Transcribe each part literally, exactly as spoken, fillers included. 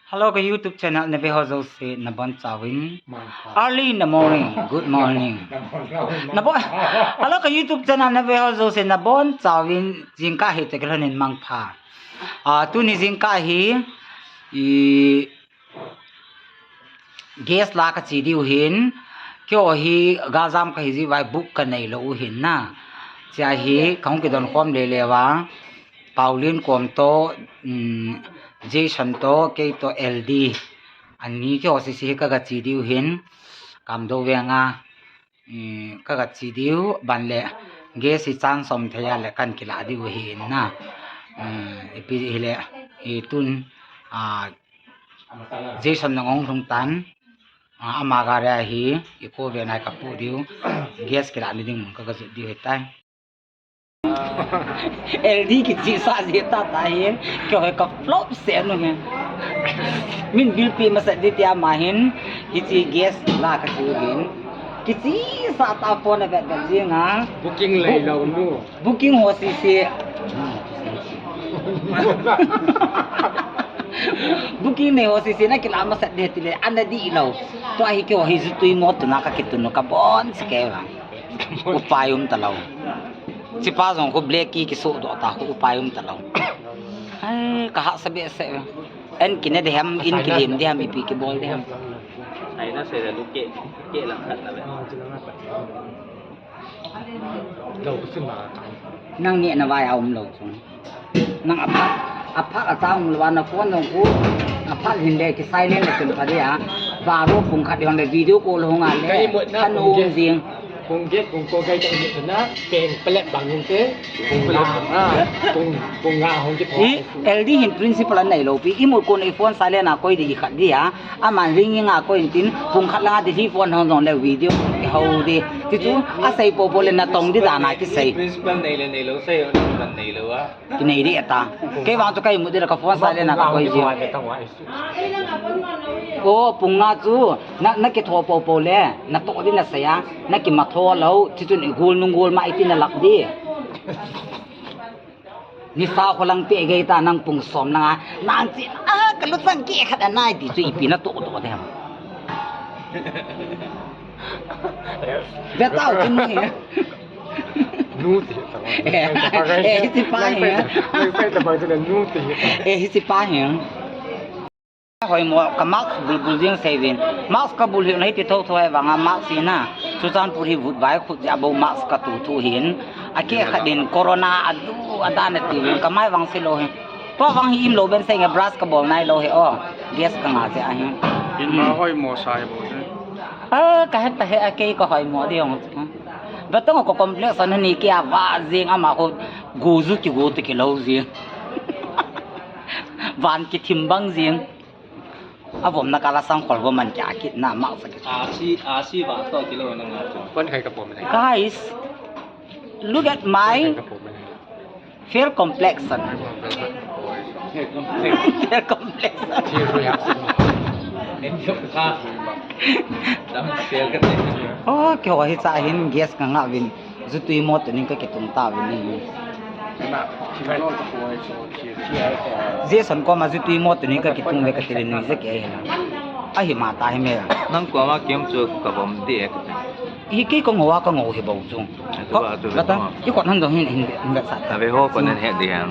Hello, ka YouTube channel na ve ho jouse, nabon chauvin. Early in the morning, good morning. Nabon, hello, ka YouTube channel na ve ho jouse, nabon chauvin, jingkah hi tekilhon in mangpha. Ah, tuni jingkah hi, i, gas la kache diu hin, keiho hi gajam kahi jeh uva book kanei lou u hin na. Chea hi, kahung kidon khom lele uva. Pauline kom toh, um, Jason toh, kei toh L D. Ani keiho sese hi kaga che diu hin, Kamdou venga, um, kaga che diu, ban le, gas hi chan som thei a le kan kila diu hin na. Um, ipi hile, itun, ah, Jason nang ong lhung tan, ah, ama gari a hi, i ko ve nai kapu diu, gas kila ni ding mun kaga jot diu hitai. L D kichehsah jeh tah tah hi, keiho ka flop seh nu hi. Min bill pay masat ding tia ama hin, hiche gas la kache u hin. Kichehsah tah phone avet vet jeng a. Booking lei lou nu. Booking ho sese. Booking nei ho sese na kila masat ding tile, ana dih lou. Tua hi keiho hi jutui mo tuna kakitun u kabon si kei va. Upai um talou. Chepa jong khu black key kisoh doh ta khu upai um talou. Ai, kahahsa behseh. En kine ding ham, in kilim ding ham, ipi kibol ding ham. Ai na sei la lu ke, ke lang khat na ve. Nang neh na vai a um lou chu. Nang aphat, aphat a chang lou a na phone jong khu, aphat hin le ki silent le chun pha dia. Baro pung khat hon le video call hung a le, khan um jing. Pung get, pung ko gai ka imut na, peng pelet bang hung te, pung la, pung, pung nga hung ke pho. I, L D hin principle an nei lou pi, imut kon i phone silent a koi di khat dia. Aman ringing a koi in tin, pung khat langa Delhi phone hong jong le video kihou di. Ti chu, asei popo le natong di dan a kisei. Principle nei le nei lou sei, nei lou a. Kinei di eta. Kei vang chu ka imut di le ka phone silent a ka koi ji. O, pung nga chu, na, nakitho popo le, natoh di nasei a, nakimatho lou, ti chun i gol nung gol ma iti na lak di. Nisa kho lang pe gei ta nang pung som langa. Nang chi, ah, ka luchang keh khat anai ti chu ipi natoh toh dem. Ve tau chu nu hi. Nu ti ta. Eh, eh, hiche pa hi. Sai ta bang chu nu ti. Eh, hiche pa hi. Hoimo, ka mask bulbul jing seivin. Mask kabul hi na hiti thotho hi vanga mask hi na. Churachandpur hi vutvai khut jeh a bou mask katu thu hin. Akeh khat in corona adu adan ati vin. Kamai vang se lou hi. Tua vang hi im lou ben seinge brush kabol nai lou hi o. Gas kanga jeh ahi. In ma hoimo sa hi bou jeh. Ah, kahet ta hi akei ka hoimo di ong. Batong ko complex an ni kia va jing ama ko guju kigu te kilou jing. Van kithim bang jing. Avom na kala sang khol vo man kya kit na ma sa kit. Asi, asi va to kilo na nga tu. Kon khai ka pom na. Guys, look at my fair complexion. Fair complexion. Fair reaction. Em jok sa. Dam fair ka te. Oh, keiho hi cha hin gas ka nga vin. Jutui mo tunin ka kitung ta vin ni. Jason koma jutui mo tunin ka kitung ve ka tile nui je ke hina. Ahi ma ta hi me. Nang koma kem chu ka bom di e. Hi kei ka ngo a ka ngo hi bou chu. Atu ba, atu ba, bata, atu ba. I kot han jong hin, hin, hin ve sa. Ta ve ho ko nen he di han.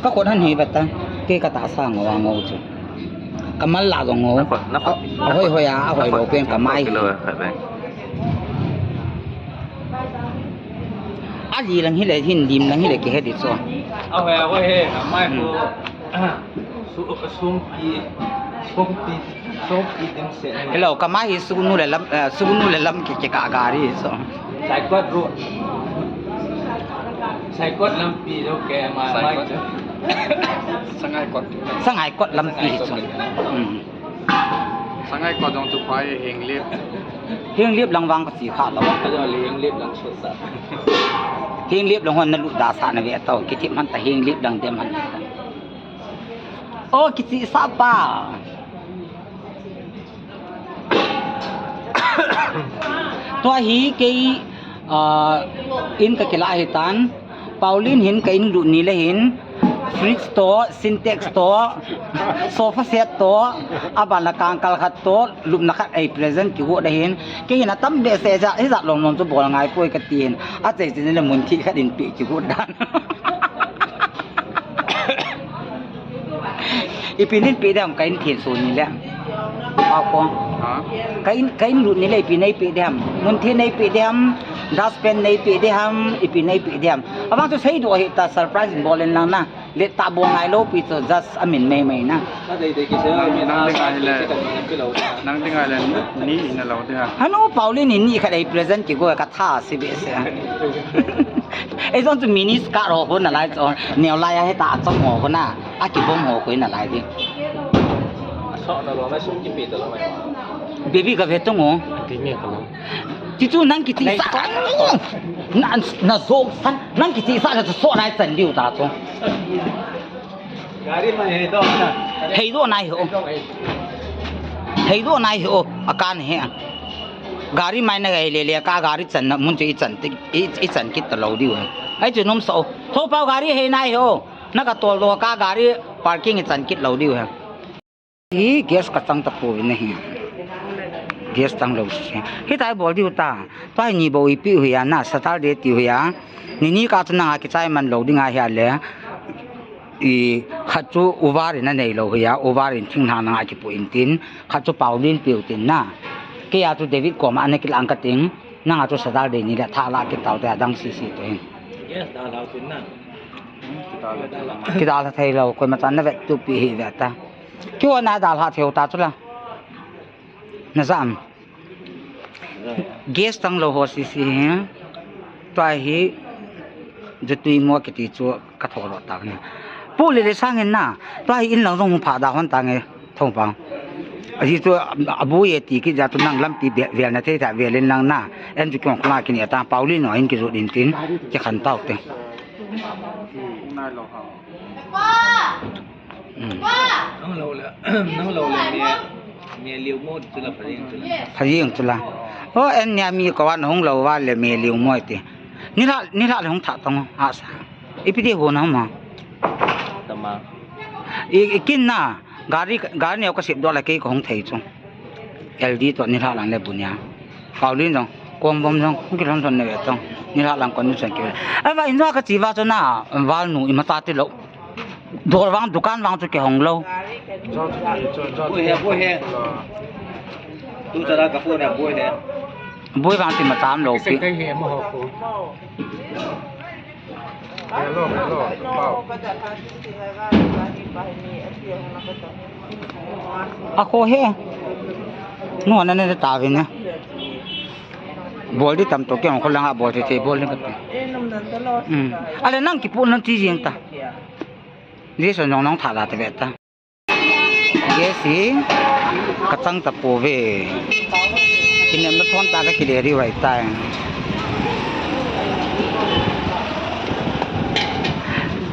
Ka kot han hi bata. Kei ka tahsa ngo a ngo chu. Ka mal la jong ngo. Na kot, na kot. A, a hoi hoi a, a hoi lou pen ka mai. Kilo ka ve. Ali lang hile, hin lim lang hile, kihe di chu. A hoi, a hoi he, a mai ko. Su, sumpi, sumpi, sumpi dim se. Hello, kamai hi sugnu le lam, eh, sugnu le lam ki, ki ka gari so. Saikot ru. Saikot lampi jo ke mai, mai. Saikot. Sangaikot. Sangaikot lampi hi chu. Sangaikot. Hmm. Sangaikot jong chu pai Henglep. Henglep lang vang ka chi kha lo. Ka jo le Henglep lang so sa. Henglep lang hon na lut da sa na ve tau. Kiti man ta Henglep lang dem han ta. O, kichehsah pa. Tua hi kei, ah, in ka kila hi tan. Pauline hin ka in lut ni le hin. Fridge to, Sintex to, sofa set to, aban la kangkal khat to, lupna khat ei present kigot ahin. Kei hin atam behseh jeh a, hijat lom lom chu bol ngai poi kati in. Achai chai le mun thih khat in pe kigot dan. Ipi nin pe dem ka in thil so ni le. Pau ko. Ha? Ka in, ka in lut ni le ipi nei pe dem. Mun thih nei pe dem. Dustbin nei pe dem. Ipi nei pe dem. Abang chu seidoh hita surprise bol in lang na. Leh tah bol ngai lou pi chu just amin mei mei na. Nang, nang ding ahile, nang ding ahile ni, ni in a lou ding a. Hanu Paulin in ni khat ei present kigot ka tha si behseh a. Ei jong chu mini skirt ho khu nalai chu, neo lai a hita achom ho khu na, akibom ho khu nalai ding. Baby ka ve tung o. Ti chu nang kichihsah. Na, na jong san, nang kichihsah na chu so nai chan diu ta chu. Gari mai heidoh na. Heidoh nai ho. Heidoh nai ho. Akan he. Gari mai na gai le le ka gari chan na mun chu i chan ti, i, i chan kit ta lou diu he. Ai chu nom so. Tho pau gari hei nai ho. Na ka tol doh ka gari parking i chan kit lou diu he. Hi gas ka chang tapouvin ahi. Gas chang lou si. Hitia bol diu ta. Tua hi ni bou ipi u hi a na Saturday ti u hi a. Ni ni ka chu nang a kichai man lou ding ahi a le. I khat chu over in anei lou hi a. Over in thinglhang nang a kipu in tin. Khat chu Paulin piu tin na. Kei a chu David koma ana kilang ka ting. Nang a chu Saturday ni le tha la kit tau te adang sisi tu hin. Yes, da lau tin na. Kidalha thei lou, koima chan na vet tu pi hi ve ta. Kei ho na dalha thei u ta chu la. Na ja am. Gas chang lou ho sisi hi. Tua hi. Jutui mo kiti chu ka tho lou ta na. Pu le le sang in na. Tua hi in lang jong pha da hon ta nge. Thong pang. Ahi chu, a, aboi e ti kit jeh a chu nang lampi ve-, vel na thei ta vel in lang na. En chu kong khula kini ata Paulin no in kijot in tin. Kikhen tau te. Nang lou le, nang lou le me, me liu mo chu la pha jeng chu la. Pha jeng chu la. O en nia mi ko wan hung lou va le me liu mo ti. Ni la, ni la le hung tha tong a sa. Ipi ti ho na ma. Tama. I, i kin na. Gari, gari neo ka sep doh la kei ka hung thei chu. L D toh nilhah lang le bu nia. Paulin jong, Kongvom jong, hung kilhon lhon le ve tong. Nilhah lang kon ni chang ke. Ava in jong ka chi va chu na, val nu ima ta ti lou. Dol vang, dukan vang chu kihong lou. Boi he, boi he. Tu chara ka phone he, boi he. Boi vang ti ma tam lou pi. A kho he. Nu ana ne ta ve ne. Bol di tam to keng kho langa bol thei thei bol ne ka ti. Hmm. Ale nang kipu nang ti jing ta. Jesu nong nong tha la te ve ta. Gas hi ka chang tapouve. Kinem na thon ta ka kile ri vai tai.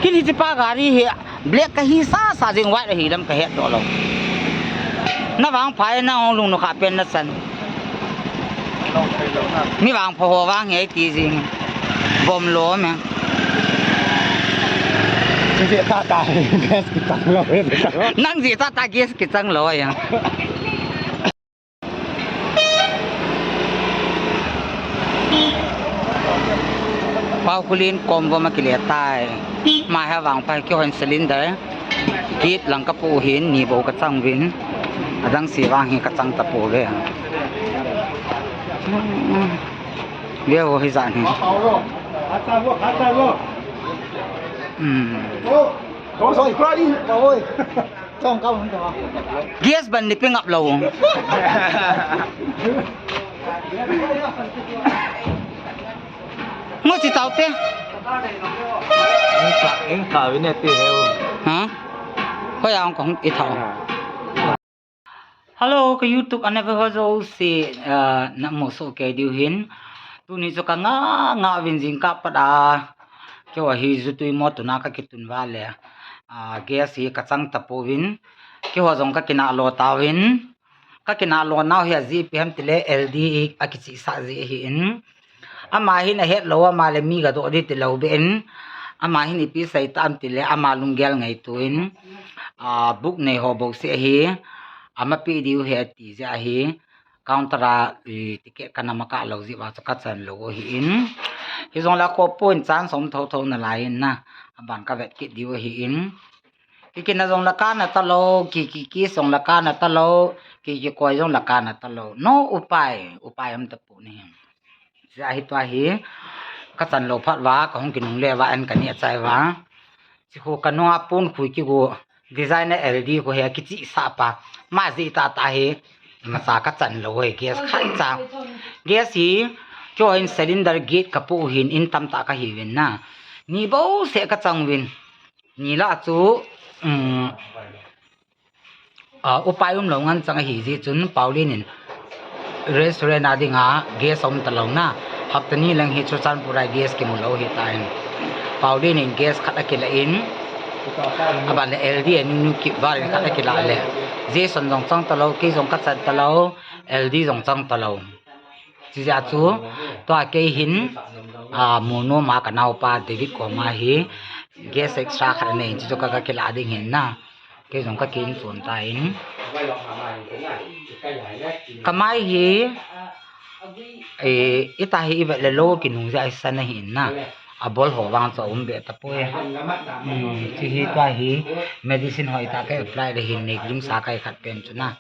Kini chi pa gari hi black ka hi sa sa jing white hi lam ka het do lo. Na vang phai na hong lung no kha pen na san. Mi vang pho ho vang he ti jing. Bom lo me. Nang jeh tah tah gas kichang lo e. Nang jeh tah tah gas kichang lo e. Pau Khullen kom vom a kile tai. Mai ha vang pai kihon cylinder. Kit lang ka pu hin ni bou ka chang vin. Adang si vang hi ka chang tapouve. Ve ho hi jan hi. Hmm. Gas ban ni ping up lo. Ngo chi tau te. Eng ka, eng ka vin e ti he u. Ha? Hoi ang kong i thau. Hello, ka YouTube a na ve ho jouse, ah, na mu soh kei diu hin. Tuni chu ka nga, nga vin jingkah pat a. Keiho hi jutui mo tuna ka kitun va le. Ah, gas hi ka chang tapouvin. Keiho jong ka kinah lo tauvin. Ka kinah lo nau hi ajeh ipi ham tile L D a kichihsah jeh ahin. Ama hin ahet lou, ama le mi ga doh di ti lou be in. Ama hin ipi sei tam tile ama lunggel ngaito in, a, book nei ho bou se ahi, ama pe diu ahi ati jeh ahi, counter a, i, ticket kana makah lou jeh uva chu kachan lou ahin. Hijongle khoh pon chance um thotho nalai in na, aban kavet kit diu ahin. Kikina jongle kana talou, ki, ki, ki jongle kana talou, ki, kikoi jongle kana talou. No upai, upai um tapon ahi. Jeh ahi tua hi, kachan lou phat uva, kahung kinungle uva, an kaneh chai uva. Chikhu kanunga pon khui kigu, designer L D khu hi akichihsah pa. Ma jeh tah tah hi, masa kachan lou hi, gas khat cha. Gas hi, keiho hin cylinder get kapoh uvin, in tamtah kahiuvin na. Ni bou seh kachang uvin. Ni lah chu, um, a, upai umlou ngen chang ahi jeh chun Paulin in restaurant a dinga gas um talou na. Hapta ni leng hi Churachandpur a gas kimu lou ahitan. Paulin in gas khat akilah in, aban le L D a nunu kip val in khat akilah le. Jason jong chang talou, kei jong kachan talou, L D jong chang talou. Chujeh chu, tua kei hin, a, Munom a kanaopa David koma hi, gas extra khat anei, chuchu ka, kakilah ding ahin na. Kei jong kakin chon tan. Kamai hi, e, ita hi ivet le lou kinung jeh a isan ahin na. Abol ho vang chu aum be tapoi. Hmm, hiche hi tua hi, medicine ho ita ka apply le hin nei lim sa kai khat pen chu na.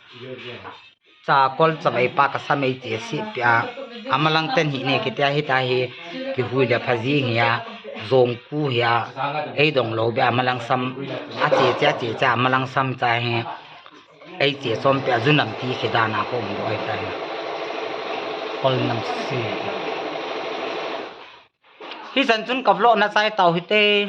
Chakol chavei pa kasam eiche sih pia. Amalang ten hi ne kitia hita hi kihui le pha jing hia, jong ku hia, eidong lou be amalang sam, ache che, ache che, amalang sam cha hi, eiche chom pia, junam ti khi dan a ko um doi tai. Kol nam si. Hichan chun ka vlog nachai tau hite.